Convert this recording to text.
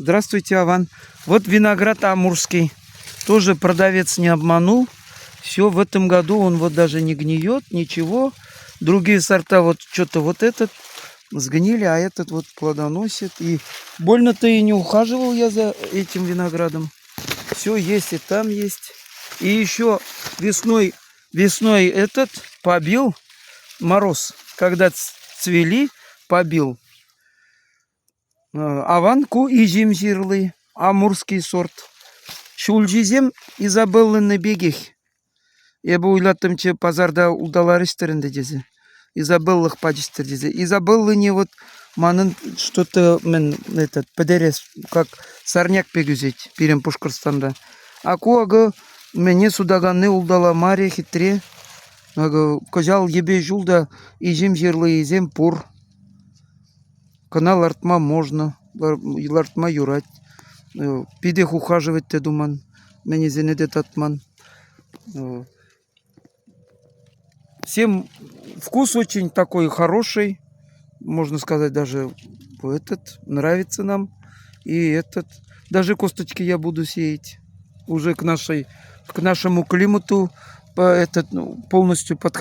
Здравствуйте, Аван. Вот виноград амурский. Тоже продавец не обманул. Все, в этом году он вот даже не гниет, ничего. Другие сорта вот что-то вот этот сгнили, а этот вот плодоносит. И больно-то и не ухаживал я за этим виноградом. Все есть и там есть. И еще весной, весной этот побил мороз. Когда цвели, побил. Аван ку иҫӗм ҫырли, амурский сорт. Ҫулҫисем Изабеллӑнни пекех. Эпӗ уйлаттӑмччӗ пасарта улталарӗҫ-тӗр ӗнтӗ тесе. Изабеллах пачӗҫ-тӗр тесе. Изабеллине вот манӑн что-то мӗн этот пӗтерес, как сорняк пек ӳсет пирӗн Пушкӑртстанра. А ку акӑ мӗне сутаканни улталамарӗ хитре. Акӑ кӑҫал йӗпе ҫул та иҫӗм ҫырлийӗсем пур. Кӑна лартма можно, лартма юрать. Питех ухаживать те туман, мӗнӗсене те татман. Всем вкус очень такой хороший, можно сказать, даже этот нравится нам. И этот, даже косточки я буду сеять уже к нашей, к нашему климату по этот, ну, полностью подходящий.